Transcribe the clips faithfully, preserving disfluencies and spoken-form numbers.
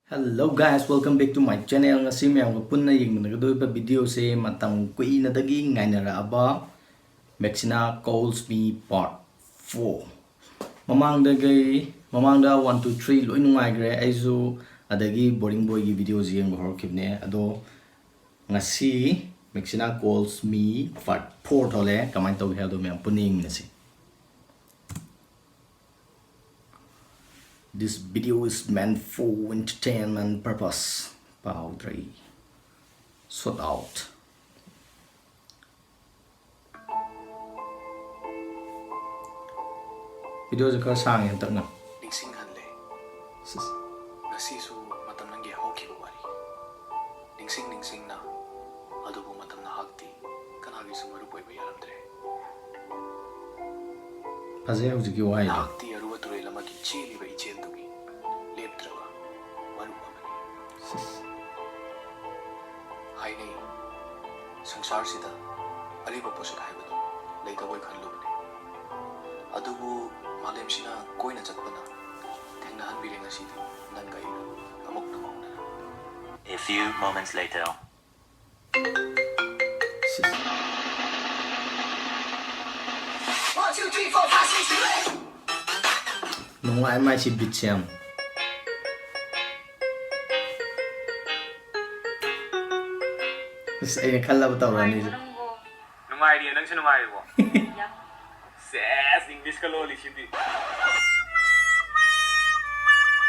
Hello guys, welcome back to my channel. ꯉꯁꯤ ꯃꯌꯥꯝꯒ ꯄꯨꯟꯅ ꯌꯦꯡꯃꯤꯟꯅꯒꯗꯧꯔꯤꯕ videoꯁꯦ ꯃꯇꯝ ꯀꯨꯏꯅꯗꯒꯤ ꯉꯥꯏꯅꯔꯛꯑꯕ Maxina Calls Me Part four꯫ ꯃꯃꯥꯡꯗꯒꯤ ꯃꯃꯥꯡꯗ one, two, three ꯂꯣꯏ ꯅꯨꯡꯉꯥꯏꯈ꯭ꯔꯦ꯫ ꯑꯩꯁꯨ ꯑꯗꯒꯤ Boring Boyꯒꯤ videoꯁꯤ ꯌꯦꯡꯕ ꯍꯧꯔꯛꯈꯤꯕꯅꯦ꯫ ꯑꯗꯣ ꯉꯁꯤ Maxina Calls Me Part four ꯊꯣꯛꯂꯛꯑꯦ꯫ ꯀꯃꯥꯏꯅ ꯇꯧꯒꯦ ꯍꯥꯏꯕꯗꯣ ꯃꯌꯥꯝ ꯄꯨꯟꯅ ꯌꯦꯡꯃꯤꯟꯅꯁꯤ꯫ This video is meant for entertainment purpose. ꯄꯥꯍꯧꯗ꯭ꯔꯦ꯫ Shout out꯫ Videoꯁꯦ ꯈꯔ ꯁꯥꯡꯉꯦ ꯍꯟꯇꯛꯅ꯫ ꯅꯤꯡꯁꯤꯡꯍꯜꯂꯦ꯫ ꯁꯤꯁ꯫ ꯉꯁꯤꯁꯨ ꯃꯇꯝ ꯅꯪꯒꯤ ꯍꯧꯈꯤꯕ ꯋꯥꯔꯤ꯫ ꯅꯤꯡꯁꯤꯡ ꯅꯤꯡꯁꯤꯡꯅ, ꯑꯗꯨꯕꯨ ꯃꯇꯝ ꯅꯍꯥꯛꯇꯤ ꯀꯅꯥꯒꯤꯁꯨ ꯃꯔꯨꯞ ꯑꯣꯏꯕ ꯌꯥꯔꯝꯗ꯭ꯔꯦ꯫ ꯐꯖꯩ ꯍꯧꯖꯤꯛꯀꯤ ꯋꯥꯍꯩꯗꯣ꯫ ꯅꯍꯥꯛꯇꯤ ꯑꯔꯨꯕ ꯇꯨꯔꯦꯜ ꯑꯃꯒꯤ ꯆꯦꯜꯂꯤꯕ ꯏꯆꯦꯜꯗꯨꯒꯤ ꯂꯦꯞꯇ꯭ꯔꯕ ꯃꯔꯨꯞ ꯑꯃꯅꯤ꯫ ꯁꯤꯁ꯫ ꯍꯥꯏꯅꯩ, ꯁꯪꯁꯥꯔꯁꯤꯗ ꯑꯔꯤꯕ ꯄꯣꯠꯁꯛ ꯍꯥꯏꯕꯗꯨ ꯂꯩꯇꯕꯣꯏ ꯈꯜꯂꯨꯕꯅꯤ꯫ ꯑꯗꯨꯕꯨ ꯃꯥꯂꯦꯝꯁꯤꯅ ꯀꯣꯏꯅ ꯆꯠꯄꯅ ꯊꯦꯡꯅꯍꯟꯕꯤꯔꯦ ꯉꯁꯤꯗꯤ ꯅꯪꯒ ꯑꯩꯒ ꯑꯃꯨꯛ ꯅꯧꯍꯧꯅꯅ꯫ A few moments later. ꯅꯨꯡꯉꯥꯏ ꯃꯥꯏꯁꯤ beatꯁꯦ ꯌꯥꯝ꯫ ꯑꯁ, ꯑꯩꯅ ꯈꯜꯂꯕ ꯇꯧꯔꯅꯤ꯫ ꯅꯨꯡꯉꯥꯏꯔꯤꯌꯦ, ꯅꯪꯁꯨ ꯅꯨꯡꯉꯥꯏꯔꯤꯕꯣ? ꯌꯥꯝ꯫ ꯁꯦꯁ, Englishꯀ ꯂꯣꯜꯂꯤꯁꯤꯗꯤ꯫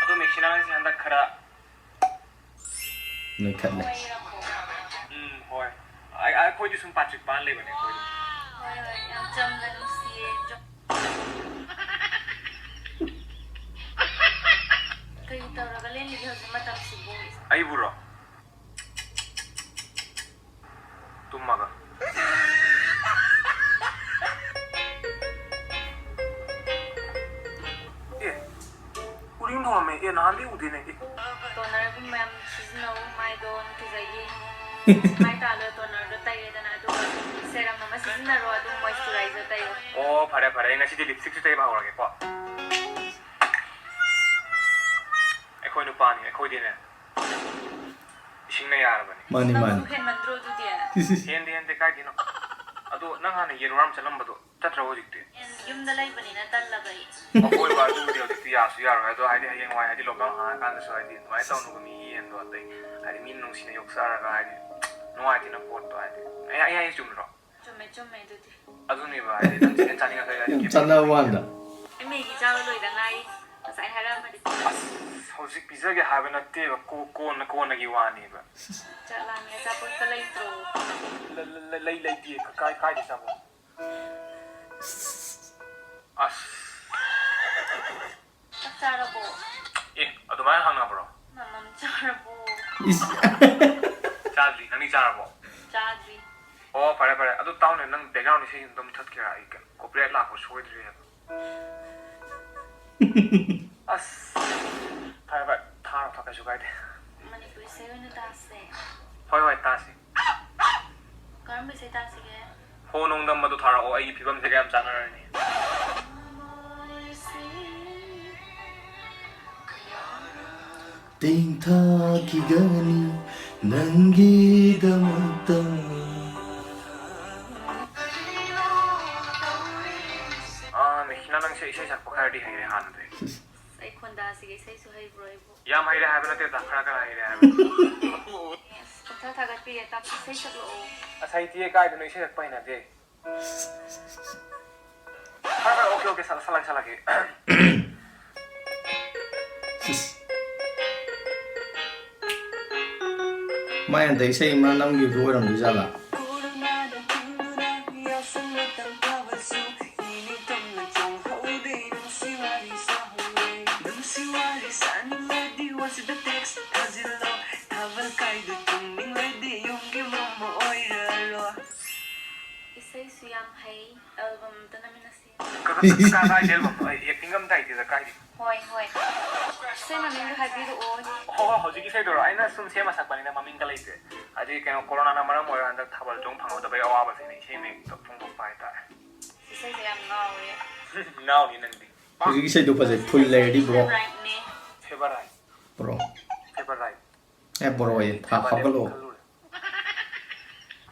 ꯑꯗꯣ ꯃꯦꯛꯁꯤꯅꯥꯁꯦ ꯍꯟꯗꯛ ꯈꯔ ꯅꯣꯏꯈꯠꯂꯦ꯫ ꯎꯝ, ꯍꯣꯏ꯫ ꯑꯩ, ꯑꯩꯈꯣꯏꯗꯤ ꯁꯨꯝ ꯄꯥꯇ꯭ꯔꯤꯛ ꯄꯥꯟ ꯂꯩꯕꯅꯦ ꯑꯩꯈꯣꯏꯗꯤ꯫ ꯍꯣꯏ, ꯍꯣꯏ, ꯌꯥꯝ ꯆꯝꯅ ꯅꯨꯡꯁꯤꯌꯦ꯫ ꯀꯔꯤ ꯇꯧꯔꯒ ꯂꯦꯜꯂꯤꯒꯦ ꯍꯧꯖꯤꯛ ꯃꯇꯝꯁꯤꯕꯨ? ꯑꯩꯕꯨꯔꯣ? ꯇꯨꯝꯃꯒ꯫ ꯑꯦ, ꯎꯔꯤꯡ ꯊꯨꯡꯉꯝꯃꯦ꯫ ꯑꯦ, ꯅꯍꯥꯟꯗꯩ ꯎꯗꯦꯅꯦ꯫ ꯑꯦ꯫ Tonerꯒꯨꯝꯕ ꯌꯥꯝ ꯁꯤꯖꯤꯟꯅꯧ, ꯃꯥꯏꯗꯣ ꯅꯨꯡꯇꯤꯖꯥꯏꯒꯤ꯫ ꯃꯥꯏ ꯇꯥꯗꯣ tonerꯗꯣ ꯇꯩꯔꯦꯗꯅ, ꯑꯗꯨꯒ serum ꯑꯃ ꯁꯤꯖꯤꯟꯅꯔꯣ, ꯑꯗꯨꯝ moisturizer ꯇꯩꯌꯣ꯫ ꯑꯣ, ꯐꯔꯦ, ꯐꯔꯦ꯫ ꯑꯩ ꯉꯁꯤꯗꯤ lipstickꯁꯨ ꯇꯩꯕ ꯍꯧꯔꯒꯦꯀꯣ꯫ ꯑꯩꯈꯣꯏ ꯅꯨꯄꯥꯅꯤ, ꯑꯩꯈꯣꯏꯗꯤꯅꯦ ꯏꯁꯤꯡꯅ ꯌꯥꯔꯕꯅꯤ꯫ ꯃꯥꯅꯤ, ꯃꯥꯅꯤ꯫ ꯅꯪꯁꯨ ꯍꯦꯟꯃꯟꯗ꯭ꯔꯣ ꯑꯗꯨꯗꯤ? ꯍꯦꯟꯗꯦ, ꯍꯦꯟꯗꯦ, ꯀꯥꯏꯗꯩꯅꯣ? ꯑꯗꯣ ꯅꯪ ꯍꯥꯟꯅ ꯌꯦꯟ ꯍꯨꯔꯥꯟ ꯆꯠꯂꯝꯕꯗꯣ ꯆꯠꯇ꯭ꯔꯕꯣ ꯍꯧꯖꯤꯛꯇꯤ? ꯌꯦꯟ ꯌꯨꯝꯗ ꯂꯩꯕꯅꯤꯅ ꯇꯜꯂꯕ ꯑꯩ꯫ ꯑꯍꯣꯏꯕ, ꯑꯗꯨꯕꯨꯗꯤ ꯍꯧꯖꯤꯛꯇꯤ ꯌꯥꯁꯨ ꯌꯥꯔꯣꯏ꯫ ꯑꯗꯣ ꯍꯥꯏꯗꯤ ꯍꯌꯦꯡꯋꯥꯏ ꯍꯥꯏꯗꯤ lockdown ꯍꯥꯡꯉꯀꯥꯟꯗꯁꯨ ꯍꯥꯏꯗꯤ ꯑꯗꯨꯃꯥꯏꯅ ꯇꯧꯅꯨꯕ, ꯃꯤ ꯌꯦꯟꯗꯣ ꯑꯇꯩ ꯍꯥꯏꯗꯤ ꯃꯤꯅ ꯅꯨꯡꯁꯤꯅ ꯌꯣꯛꯆꯔꯒ ꯍꯥꯏꯗꯤ ꯅꯨꯡꯉꯥꯏꯇꯦꯅ ꯄꯣꯠꯇꯣ ꯍꯥꯏꯗꯤ꯫ ꯑꯩ, ꯑꯩ ꯍꯥꯏꯁꯦ ꯆꯨꯝꯗ꯭ꯔꯣ? ꯆꯨꯝꯃꯦ, ꯆꯨꯝꯃꯦ ꯑꯗꯨꯗꯤ꯫ ꯑꯗꯨꯅꯦꯕ ꯍꯥꯏꯗꯤ ꯅꯪ ꯆꯤꯛꯀꯟ ꯆꯥꯅꯤꯡꯉꯛꯀꯅꯤ ꯍꯥꯏꯗꯤ ꯌꯥꯝ ꯀꯩꯝ ꯆꯥꯟꯅꯕ ꯋꯥꯅꯤꯗ꯫ ꯑꯩ ꯃꯦꯒꯤ ꯆꯥꯕ ꯂꯣꯏꯗ ꯉꯥꯏꯔꯤ꯫ ꯉꯁꯥꯏ ꯍꯥꯏꯔꯛꯑꯝꯃꯗꯤ꯫ ꯑꯁ, ꯍꯧꯖꯤꯛ ꯄꯤꯖꯒꯦ ꯍꯥꯏꯕ ꯅꯠꯇꯦꯕ, ꯀꯣ-, ꯀꯣꯟꯅ, ꯀꯣꯟꯅꯒꯤ ꯋꯥꯅꯦꯕ꯫ ꯆꯥꯛ ꯂꯥꯝꯃꯦ, ꯑꯆꯥꯄꯣꯠꯀ ꯂꯩꯇ꯭ꯔꯣ? ꯂ-, ꯂ-, ꯂ-, ꯂꯩ, ꯂꯩꯇꯦ꯫ ꯀꯥꯏ, ꯀꯥꯏꯗꯩ ꯑꯆꯥꯄꯣꯠ? ꯑꯁ꯫ ꯆꯥꯛ ꯆꯥꯔꯕꯣ? ꯑꯦ, ꯑꯗꯨꯃꯥꯏꯅ ꯍꯪꯅꯕ꯭ꯔꯣ? ꯃꯃꯝ ꯆꯥꯔꯕꯣ? ꯏꯁ꯫ ꯆꯥꯗ꯭ꯔꯤ, ꯅꯪꯗꯤ ꯆꯥꯔꯕꯣ? ꯆꯥꯗ꯭ꯔꯤ꯫ ꯑꯣ, ꯐꯔꯦ, ꯐꯔꯦ꯫ ꯑꯗꯨ ꯇꯥꯎꯅꯦ, ꯅꯪ background ꯏꯁꯩ ꯑꯝꯇ ꯃꯨꯊꯠꯀꯦꯔꯥ? ꯑꯩ ꯀꯩꯅꯣ, copyright ꯂꯥꯛꯄ ꯁꯣꯏꯗ꯭ꯔꯦꯕ꯫ ꯑꯁ, ꯐꯔꯦ, ꯐꯔꯦ, ꯊꯥꯔꯣ, ꯊꯥ-, ꯀꯩꯁꯨ ꯀꯥꯏꯗꯦ꯫ ꯃꯅꯤꯄꯨꯔꯤ ꯏꯁꯩ ꯑꯣꯏꯅ ꯇꯥꯁꯦ꯫ ꯍꯣꯏ, ꯍꯣꯏ, ꯇꯥꯁꯤ꯫ ꯀꯔꯝꯕ ꯏꯁꯩ ꯇꯥꯁꯤꯒꯦ? ꯍꯣ ꯅꯣꯡꯗꯝꯕꯗꯣ ꯊꯥꯔꯛꯑꯣ, ꯑꯩꯒꯤ ꯐꯤꯕꯝꯁꯤꯒ ꯌꯥꯝ ꯆꯥꯟꯅꯔꯅꯤ꯫ ꯇꯦꯡꯊꯥꯈꯤꯒꯅꯤ ꯅꯪꯒꯤꯗꯃꯛꯇ꯫ ꯑꯥ, ꯃꯦꯛꯁꯤꯅ, ꯅꯪꯁꯦ ꯏꯁꯩ ꯁꯛꯄ ꯈꯔꯗꯤ ꯍꯩꯔꯦ ꯍꯥꯟꯅꯗꯩ꯫ ꯑꯩ ꯈꯣꯟꯗꯥꯁꯤꯒ ꯏꯁꯩꯁꯨ ꯍꯩꯕ꯭ꯔꯣ ꯑꯩꯕꯨ? ꯌꯥꯝ ꯍꯩꯔꯦ ꯍꯥꯏꯕ ꯅꯠꯇꯦꯗ, ꯈꯔ ꯈꯔ ꯍꯩꯔꯦ ꯍꯥꯏꯕ꯫ ꯑꯁ, ꯄꯪꯊꯥ ꯊꯥꯒꯠꯄꯤꯔꯦ, ꯇꯥꯛꯄꯤ ꯏꯁꯩ ꯁꯛꯂꯛꯑꯣ꯫ ꯑꯁ, ꯍꯩꯇꯤꯌꯦ, ꯀꯥꯏꯗꯅꯣ, ꯏꯁꯩ ꯁꯛꯄ ꯍꯩꯅꯗꯦ꯫ ꯍꯣꯏ, ꯍꯣꯏ, okay, okay, ꯁꯛ-, ꯁꯛꯂꯛꯀꯦ, ꯁꯛꯂꯛꯀꯦ꯫ ꯁꯤꯁ꯫ ꯃꯥꯏ ꯍꯟꯗꯛ ꯏꯁꯩ ꯑꯃ ꯅꯝꯈꯤꯕꯗꯨ ꯑꯣꯏꯔꯝꯗꯣꯏ ꯖꯥꯠꯂꯥ? ꯏꯁꯩꯁꯨ ꯌꯥꯝ ꯍꯩ, album ꯑꯝꯇ ꯅꯝꯃꯤꯟꯅꯁꯤ꯫ ꯀ-, ꯀ-, ꯀ-, ꯀ-, ꯀꯥꯏꯗ album? ꯑꯩ acting ꯑꯝꯇ ꯍꯩꯇꯦꯗ, ꯀꯥꯏꯗꯩ? ꯍꯣꯏ, ꯍꯣꯏ꯫ ꯏꯁꯩ ꯃꯃꯤꯡꯗꯣ ꯍꯥꯏꯕꯤꯔꯛꯑꯣ꯫ ꯍꯣ, ꯍꯣ, ꯍꯧꯖꯤꯛꯀꯤ ꯏꯁꯩꯗꯨꯔꯣ? ꯑꯩꯅ ꯁꯨꯝ ꯁꯦꯝꯃ ꯁꯛꯄꯅꯤꯗ, ꯃꯃꯤꯡꯒ ꯂꯩꯇꯦ꯫ ꯍꯥꯏꯗꯤ, ꯀꯩꯅꯣ, ꯀꯣꯔꯣꯅꯥꯅ ꯃꯔꯝ ꯑꯣꯏꯔꯒ ꯍꯟꯗꯛ ꯊꯥꯕꯜ ꯆꯣꯡ ꯐꯪꯍꯧꯗꯕꯒꯤ ꯑꯋꯥꯕꯁꯤꯅ ꯏꯁꯩ ꯃꯌꯦꯛꯇ ꯐꯣꯡꯗꯣꯛꯄ ꯍꯥꯏꯇꯥꯔꯦ꯫ ꯏꯁꯩꯁꯦ ꯌꯥꯝ ꯉꯥꯎꯔꯦ꯫ ꯉꯥꯎꯅꯤ ꯅꯪꯗꯤ꯫ ꯍꯧꯖꯤꯛ ꯏꯁꯩꯗꯣ ꯐꯖꯩ, ꯐꯨꯜ ꯂꯩꯔꯗꯤ, bro꯫ Favourite ꯅꯦ꯫ Favourite꯫ ꯕ꯭ꯔꯣ꯫ ꯐꯦꯕꯔꯥꯏꯠ꯫ ꯑꯦ, ꯕ꯭ꯔꯣ, ꯑꯩ ꯊꯥ ꯐꯦꯕꯔꯥꯏꯠ ꯍꯥꯞꯀꯠꯂꯛꯑꯣ꯫ ꯈꯜꯂꯨꯔꯦ꯫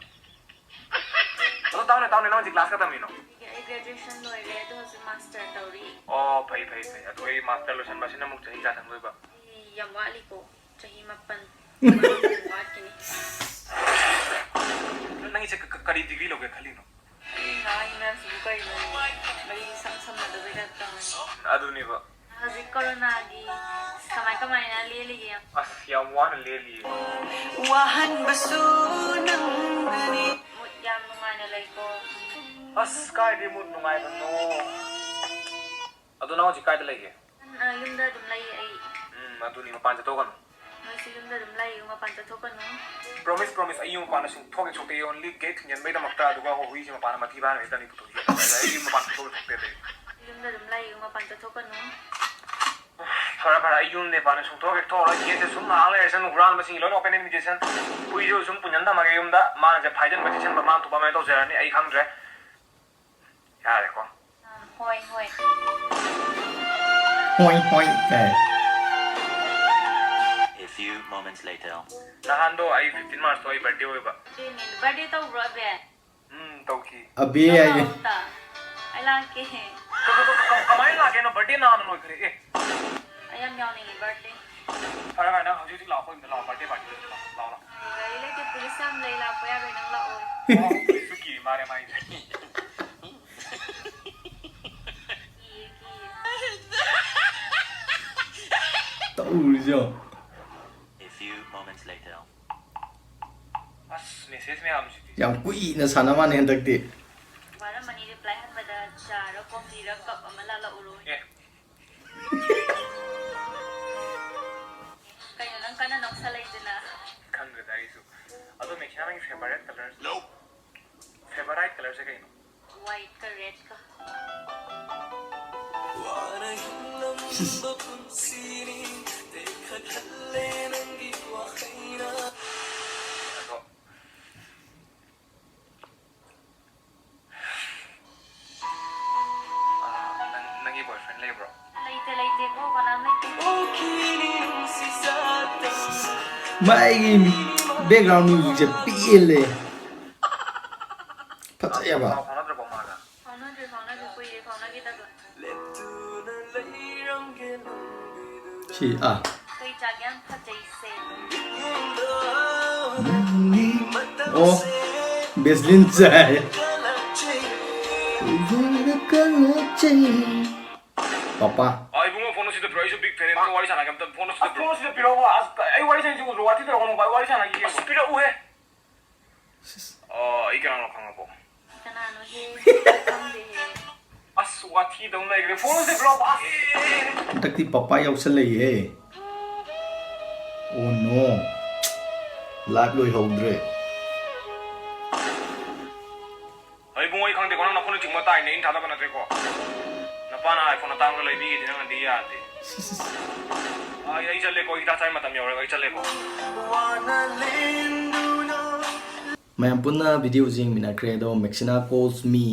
ꯑꯗꯣ ꯇꯥꯎꯅꯦ, ꯇꯥꯎꯅꯦ, ꯅꯪ ꯍꯧꯖꯤꯛ ꯀ꯭ꯂꯥꯁ ꯀꯌꯥ ꯇꯝꯃꯤꯅꯣ? ꯑꯩ ꯒ꯭ꯔꯦꯖꯨꯑꯦꯁꯟ ꯂꯣꯏꯔꯦ, ꯑꯗꯣ ꯍꯧꯖꯤꯛ ꯃꯥꯁꯇꯔ ꯇꯧꯔꯤ꯫ ꯑꯣ, ꯐꯩ, ꯐꯩ, ꯐꯩ꯫ ꯑꯗꯣ ꯑꯩ ꯃꯥꯁꯇꯔ ꯂꯣꯏꯁꯟꯕꯁꯤꯅ ꯑꯃꯨꯛ ꯆꯍꯤ ꯀꯌꯥ ꯆꯪꯗꯣꯏꯕ? ꯑꯩ ꯌꯥꯝ ꯋꯥꯠꯂꯤꯀꯣ, ꯆꯍꯤ ꯃꯥꯄꯟ꯫ ꯃꯥꯄꯟ ꯋꯥꯠꯈꯤꯅꯤ꯫ ꯅꯪꯒꯤꯁꯦ ꯀ-, ꯀ-, ꯀꯔꯤ ꯗꯤꯒ꯭ꯔꯤ ꯂꯧꯒꯦ ꯈꯜꯂꯤꯅꯣ? ꯑꯩ ꯉꯥꯡꯉꯤ ꯃꯌꯥꯝꯁꯤꯕꯨ ꯀꯩꯅꯣ? ꯃꯔꯤ ꯏꯁꯝ ꯁꯝꯅꯗꯕꯩ ꯇꯥꯏꯞ ꯇꯧꯋꯦ꯫ ꯑꯗꯨꯅꯦꯕ꯫ ꯍꯧꯖꯤꯛ ꯀꯣꯔꯣꯅꯥꯒꯤ ꯀꯃꯥꯏ ꯀꯃꯥꯏꯅ ꯂꯦꯜꯂꯤꯒꯦ? ꯑꯁ, ꯌꯥꯝ ꯋꯥꯅ ꯂꯦꯜꯂꯤꯌꯦ꯫ ꯋꯥꯍꯟꯕꯁꯨ ꯅꯪꯅꯅꯤ꯫ ꯃꯨꯠ ꯌꯥꯝ ꯅꯨꯡꯉꯥꯏꯅ ꯂꯩꯀꯣ꯫ ꯑꯁ, ꯀꯥꯏꯗꯩ ꯃꯨꯠ ꯅꯨꯡꯉꯥꯏꯕꯅꯣ? ꯑꯗꯣ ꯅꯪ ꯍꯧꯖꯤꯛ ꯀꯥꯏꯗ ꯂꯩꯒꯦ? ꯑ, ꯌꯨꯝꯗ ꯑꯗꯨꯝ ꯂꯩꯌꯦ ꯑꯩ꯫ ꯎꯝ, ꯑꯗꯨꯅꯤ, ꯃꯄꯥꯟ ꯆꯠꯊꯣꯛꯀꯅꯨ꯫ ꯅꯣꯏꯁꯨ ꯌꯨꯝꯗ ꯑꯗꯨꯝ ꯂꯩꯌꯨ, ꯃꯄꯥꯟ ꯆꯠꯊꯣꯛꯀꯅꯨ꯫ Promise, promise, ꯑꯩ ꯌꯨꯝ ꯃꯄꯥꯟꯗ ꯁꯨꯡꯊꯣꯛ ꯍꯦꯛ ꯊꯣꯛꯇꯦ, only gate ꯊꯤꯡꯖꯤꯟꯕꯩꯗꯃꯛꯇ, ꯑꯗꯨꯒ ꯍꯨꯏꯁꯦ ꯃꯄꯥꯟꯗ ꯃꯊꯤ ꯐꯥꯏꯔꯝꯃꯦ, ꯇꯅꯤ ꯄꯨꯊꯣꯛꯈꯤ꯫ ꯑꯩ ꯌꯨꯝ ꯃꯄꯥꯟ ꯁꯨꯡꯊꯣꯛ ꯍꯦꯛ ꯊꯣꯛꯇꯦ ꯑꯇꯩ꯫ ꯌꯨꯝꯗ ꯑꯗꯨꯝ ꯂꯩꯌꯨ, ꯃꯄꯥꯟ ꯆꯠꯊꯣꯛꯀꯅꯨ꯫ ꯐꯔꯦ, ꯐꯔꯦ, ꯑꯩ ꯌꯨꯝ ꯃꯄꯥꯟꯗ ꯁꯨꯡꯊꯣꯛ ꯍꯦꯛ ꯊꯣꯛꯑꯔꯣꯏ, gate ꯁꯦ ꯁꯨꯝ ꯉꯥꯏꯍꯥꯛ ꯂꯩꯔꯁꯅꯨ, ꯍꯨꯔꯥꯟꯕꯁꯤꯡꯒꯤ ꯂꯣꯏꯅ open invitation꯫ ꯍꯨꯏꯁꯨ ꯁꯨꯝ ꯄꯨꯟꯁꯤꯟ ꯊꯝꯃꯒꯦ ꯌꯨꯝꯗ, ꯃꯥꯅꯁꯦ ꯐꯥꯏꯖꯟꯕ ꯆꯤꯛꯁꯟꯕ ꯃꯥꯅ ꯊꯣꯛꯄ ꯑꯃ ꯇꯧꯖꯔꯅꯤ, ꯑꯩ ꯈꯪꯗ꯭ꯔꯦ꯫ ꯌꯥꯔꯦꯀꯣ꯫ ꯍꯣꯏ, ꯍꯣꯏ꯫ ꯍꯣꯏ, ꯍꯣꯏ, ꯀꯥꯏ꯫ A few moments later. ꯅꯍꯥꯟꯗꯣ ꯑꯩ fifteen March ꯇꯣ ꯑꯩ birthday ꯑꯣꯏꯕ꯫ ꯑꯗꯨꯅꯦ, birthday ꯇꯧꯕ꯭ꯔꯣ, ꯑꯕꯦ? ꯎꯝ, ꯇꯧꯈꯤ꯫ ꯑꯕꯦ ꯅꯪ ꯍꯥꯏꯌꯦ꯫ ꯂꯥꯛꯑꯣ ꯑꯝꯇ꯫ ꯑꯩ ꯂꯥꯛꯀꯦ꯫ ꯀ-, ꯀ-, ꯀ-, ꯀ-, ꯀꯃꯥꯏꯅ ꯂꯥꯛꯀꯦꯅꯣ? Birthday ꯅꯍꯥꯟꯅ ꯂꯣꯏꯈ꯭ꯔꯦ, ꯑꯦ꯫ ꯑꯩ ꯌꯥꯝ ꯌꯥꯎꯅꯤꯡꯉꯤ birthday꯫ ꯐꯔꯦ, ꯐꯔꯦ, ꯅꯪ ꯍꯧꯖꯤꯛ ꯍꯧꯖꯤꯛ ꯂꯥꯛꯑꯣ, ꯑꯩꯈꯣꯏ ꯌꯨꯝꯗ ꯂꯥꯛꯑꯣ, birthday party ꯇꯧꯁꯤ ꯂꯥꯛꯑꯣ, ꯂꯥꯛꯑꯣ, ꯂꯥꯛꯑꯣ꯫ ꯒꯥꯔꯤ ꯂꯩꯇꯦ, police ꯌꯥꯝ ꯂꯩ, ꯂꯥꯛꯄ ꯌꯥꯔꯣꯏ, ꯅꯪ ꯂꯥꯛꯑꯣ꯫ ꯑꯣ, police ꯁꯨ ꯀꯤ ꯃꯥꯔꯦ ꯃꯥꯏꯁꯦ꯫ ꯇꯧꯔꯤꯁꯦ ꯌꯦꯡꯉꯣ꯫ A few moments later. ꯑꯁ, message ꯃꯌꯥꯝꯁꯤꯗꯤ꯫ ꯌꯥꯝ ꯀꯨꯏꯅ ꯁꯥꯟꯅ ꯃꯥꯅꯤ ꯍꯟꯗꯛꯇꯤ꯫ ꯋꯥꯔꯝꯃꯅꯤ reply ꯍꯟꯕꯗ ꯆꯥꯔ coffee ꯔ cup ꯑꯃ ꯂꯥꯜꯂꯛꯎꯔꯣ꯫ ꯑꯦ꯫ ꯀꯩꯅꯣ ꯅꯪ ꯀꯟꯅ ꯅꯣꯛꯁꯜꯂꯛꯏꯗꯨꯅ? ꯈꯪꯗ꯭ꯔꯦꯗ ꯑꯩꯁꯨ꯫ ꯑꯗꯣ ꯃꯦꯛꯁꯤꯅꯥ, ꯅꯪꯒꯤ favorite colour? Nope. Favorite colour ꯁꯦ ꯀꯩꯅꯣ? White ꯀ red ꯀ꯫ ꯑꯗꯣ, ꯑꯥ, ꯅꯪ, ꯅꯪ Boyfriend ꯂꯩꯕ꯭ꯔꯣ? ꯂꯩꯇꯦ ꯂꯩꯇꯦꯀꯣ ꯀꯅꯥꯝ ꯂꯩꯇꯦ꯫ ꯃꯥꯒꯤ background musicꯁꯦ ꯄꯦꯜꯂꯦ꯫ ꯐꯖꯩꯑꯕ꯫ ꯄꯥꯎ ꯐꯥꯎꯅꯗ꯭ꯔꯕꯣ ꯃꯥꯒ? ꯐꯥꯎꯅꯗ꯭ꯔꯦ ꯐꯥꯎꯅꯗ꯭ꯔꯦ ꯀꯨꯏꯔꯦ ꯐꯥꯎꯅꯈꯤꯗꯕ꯫ ꯁꯤ ꯑꯥ ꯀꯩ ꯆꯥꯒꯦ? ꯌꯥꯝ ꯐꯖꯩꯁꯦ꯫ ꯑꯣ ꯕꯦꯁꯂꯤꯟ ꯆꯥꯏ꯫ ꯄꯄꯥ꯫ ꯑ ꯏꯕꯨꯡꯉꯣ ꯐꯣꯟ ꯑꯁꯤꯗ ꯄꯤꯔꯛꯑꯣ꯫ ꯑꯩꯁꯨ big fan ꯅꯦ꯫ ꯑꯝꯇ ꯋꯥꯔꯤ ꯁꯥꯟꯅꯒꯦ꯫ ꯑꯝꯇ ꯐꯣꯟ ꯑꯁꯤꯗ ꯑꯁ ꯐꯣꯟ ꯑꯁꯤꯗ ꯄꯤꯔꯛꯑꯣ꯫ ꯑꯁ ꯑꯩ ꯋꯥꯔꯤ ꯁꯥꯟꯅꯁꯤ ꯎꯗ꯭ꯔꯣ? ꯋꯥꯊꯤ ꯇꯧꯔꯛꯀꯅꯨ꯫ ꯋꯥꯔꯤ ꯁꯥꯟꯅꯈꯤꯒꯦ꯫ ꯑꯁ ꯄꯤꯔꯛꯎꯍꯦ꯫ ꯑꯣ ꯑꯩ ꯀꯅꯥꯅꯣ ꯈꯪꯉꯕꯣ? ꯀꯅꯥꯅꯣꯍꯦ? ꯈꯪꯗꯦꯍꯦ꯫ ꯑꯁ ꯋꯥꯊꯤ ꯇꯧ ꯂꯩꯈ꯭ꯔꯦ꯫ ꯐꯣꯟ ꯑꯁꯤꯗ ꯄꯤꯔꯛꯑꯣ꯫ ꯑꯁ ꯍꯟꯗꯛꯇꯤ ꯄꯄꯥ ꯌꯥꯎꯁꯜꯂꯛꯏꯍꯦ꯫ Oh no, live ꯂꯣꯏꯍꯧꯗ꯭ꯔꯦ꯫ ꯑꯩ ꯏꯕꯨꯡꯉꯣ ꯑꯩ ꯈꯪꯗꯦꯀꯣ꯫ ꯅꯪ ꯅꯈꯣꯟꯅ ꯆꯤꯡꯕ ꯇꯥꯏꯅꯦ꯫ ꯑꯩꯅ ꯊꯥꯗꯕ ꯅꯠꯇ꯭ꯔꯦꯀꯣ꯫ ꯅꯄꯥꯅ iPhone ꯑꯇꯥꯡꯕ ꯂꯩꯕꯤꯒꯦꯗꯤ ꯅꯪꯅꯗꯤ ꯌꯥꯗꯦ꯫ ꯑꯩ ꯑꯩ ꯆꯠꯂꯦꯀꯣ꯫ ꯍꯤꯗꯥꯛ ꯆꯥꯏ ꯃꯇꯝ ꯌꯧꯔꯦ꯫ ꯑꯩ ꯆꯠꯂꯦꯀꯣ꯫ ꯃꯌꯥꯝ ꯄꯨꯟꯅ video ꯁꯤ ꯌꯦꯡꯃꯤꯟꯅꯈ꯭ꯔꯦ꯫ ꯑꯗꯣ Maxina Calls Me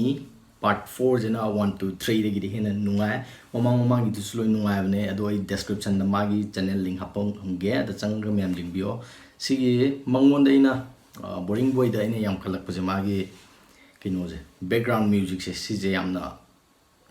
part four ꯁꯤꯅ one, two, three ꯗꯒꯤꯗꯤ ꯍꯦꯟꯅ ꯅꯨꯡꯉꯥꯏ꯫ ꯃꯃꯥꯡ ꯃꯃꯥꯡꯒꯤꯗꯨꯁꯨ ꯂꯣꯏ ꯅꯨꯡꯉꯥꯏꯕꯅꯦ꯫ ꯑꯗꯣ ꯑꯩ description ꯗ ꯃꯥꯒꯤ channel link ꯍꯥꯞꯄꯝꯒꯦ꯫ ꯑꯗ ꯆꯪꯉꯒ ꯃꯌꯥꯝ ꯌꯦꯡꯕꯤꯌꯣ꯫ ꯁꯤꯒꯤ ꯃꯉꯣꯟꯗ ꯑꯩꯅ, ꯑ, Boring Boy ꯗ ꯑꯩꯅ ꯌꯥꯝ ꯀꯜꯂꯛꯄꯁꯦ ꯃꯥꯒꯤ ꯀꯩꯅꯣꯁꯦ, background music ꯁꯦ, ꯁꯤꯁꯦ ꯌꯥꯝꯅ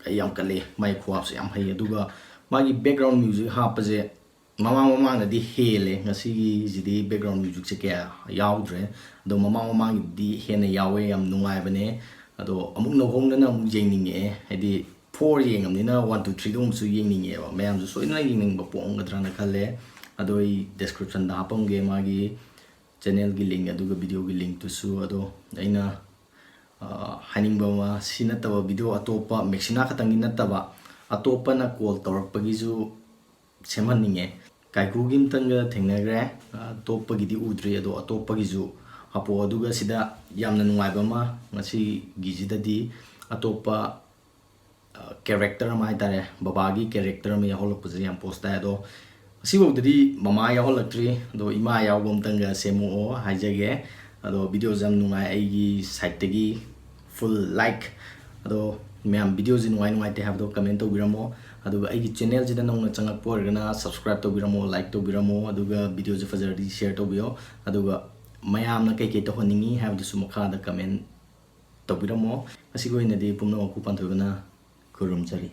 ꯑꯩ ꯌꯥꯝ ꯀꯜꯂꯤ꯫ ꯃꯥꯒꯤ ꯈꯨꯍꯥꯞꯁꯦ ꯌꯥꯝ ꯍꯩ꯫ ꯑꯗꯨꯒ ꯃꯥꯒꯤ background music ꯍꯥꯞꯄꯁꯦ ꯃꯃꯥꯡ ꯃꯃꯥꯡꯗꯗꯤ ꯍꯦꯜꯂꯦ꯫ ꯉꯁꯤꯒꯤꯁꯤꯗꯤ background music ꯁꯦ ꯀꯌꯥ ꯌꯥꯎꯗ꯭ꯔꯦ꯫ ꯑꯗꯣ ꯃꯃꯥꯡ ꯃꯃꯥꯡꯒꯤꯗꯤ ꯍꯦꯟꯅ ꯌꯥꯎꯋꯦ꯫ ꯌꯥꯝ ꯅꯨꯡꯉꯥꯏꯕꯅꯦ꯫ ꯑꯗꯣ ꯑꯃꯨꯛ ꯅꯧꯍꯧꯅꯅ ꯑꯃꯨꯛ ꯌꯦꯡꯅꯤꯡꯉꯛꯑꯦ꯫ ꯍꯥꯏꯗꯤ four ꯌꯦꯡꯉꯕꯅꯤꯅ one, two, three ꯗꯣ ꯑꯃꯨꯛꯁꯨ ꯌꯦꯡꯅꯤꯡꯉꯛꯑꯦꯕ꯫ ꯃꯌꯥꯝꯁꯨ ꯁꯣꯏꯗꯅ ꯌꯦꯡꯅꯤꯡꯕ ꯄꯣꯛꯑꯝꯒꯗ꯭ꯔꯅ ꯈꯜꯂꯦ꯫ ꯑꯗꯣ ꯑꯩ description ꯗ ꯍꯥꯞꯄꯝꯒꯦ ꯃꯥꯒꯤ channel ꯒꯤ link ꯑꯗꯨꯒ video ꯒꯤ link ꯇꯨꯁꯨ꯫ ꯑꯗꯣ ꯑꯩꯅ, ꯑ, ꯍꯥꯏꯅꯤꯡꯕ ꯑꯃ, ꯁꯤ ꯅꯠꯇꯕ video ꯑꯇꯣꯞꯄ, Maxina ꯈꯛꯇꯪꯒꯤ ꯅꯠꯇꯕ ꯑꯇꯣꯞꯄꯅ call ꯇꯧꯔꯛꯄꯒꯤꯁꯨ ꯁꯦꯝꯍꯟꯅꯤꯡꯉꯦ꯫ ꯀꯥꯏꯀꯨꯒꯤ ꯑꯝꯇꯪꯒ ꯊꯦꯡꯅꯈ꯭ꯔꯦ, ꯑꯇꯣꯞꯄꯒꯤꯗꯤ ꯎꯗ꯭ꯔꯤ꯫ ꯑꯗꯣ ꯑꯇꯣꯞꯄꯒꯤꯁꯨ ꯍꯥꯄꯛꯑꯣ꯫ ꯑꯗꯨꯒ ꯁꯤꯗ ꯌꯥꯝꯅ ꯅꯨꯡꯉꯥꯏꯕ ꯑꯃ, ꯉꯁꯤꯒꯤꯁꯤꯗꯗꯤ ꯑꯇꯣꯞꯄ character ꯑꯃ ꯍꯥꯏꯇꯥꯔꯦ, ꯕꯕꯥꯒꯤ character ꯑꯃ ꯌꯥꯎꯍꯜꯂꯛꯄꯁꯦ ꯌꯥꯝ ꯄꯣꯁ ꯇꯥꯏ꯫ ꯑꯗꯣ ꯑꯁꯤꯐꯥꯎꯗꯗꯤ ꯃꯃꯥ ꯌꯥꯎꯍꯜꯂꯛꯇ꯭ꯔꯤ꯫ ꯑꯗꯣ ꯏꯃꯥ ꯌꯥꯎꯕ ꯑꯝꯇꯪꯒ ꯁꯦꯝꯃꯛꯑꯣ ꯍꯥꯏꯖꯒꯦ꯫ ꯑꯗꯣ video ꯁꯦ ꯌꯥꯝ ꯅꯨꯡꯉꯥꯏ꯫ ꯑꯩꯒꯤ side ꯇꯒꯤ full like꯫ ꯑꯗꯣ ꯃꯌꯥꯝ videoꯁꯤ ꯅꯨꯡꯉꯥꯏ ꯅꯨꯡꯉꯥꯏꯇꯦ ꯍꯥꯏꯕꯗꯣ comment ꯇꯧꯕꯤꯔꯝꯃꯣ꯫ ꯑꯗꯨꯒ ꯑꯩꯒꯤ channelꯁꯤꯗ ꯅꯧꯅ ꯆꯪꯉꯛꯄ ꯑꯣꯏꯔꯒꯅ subscribe ꯇꯧꯕꯤꯔꯝꯃꯣ, like ꯇꯧꯕꯤꯔꯝꯃꯣ, ꯑꯗꯨꯒ videoꯁꯤ ꯐꯖꯔꯗꯤ share ꯇꯧꯕꯤꯌꯣ꯫ ꯑꯗꯨꯒ ꯃꯌꯥꯝꯅ ꯀꯩꯀꯩ ꯇꯧꯍꯟꯅꯤꯡꯉꯤ ꯍꯥꯏꯕꯗꯨꯁꯨ ꯃꯈꯥꯗ comment ꯇꯧꯕꯤꯔꯝꯃꯣ꯫ ꯉꯁꯤꯒꯤ ꯑꯣꯏꯅꯗꯤ ꯄꯨꯝꯅꯃꯛꯄꯨ ꯄꯥꯟꯊꯣꯏꯕꯅ ꯈꯨꯔꯨꯝꯖꯔꯤ꯫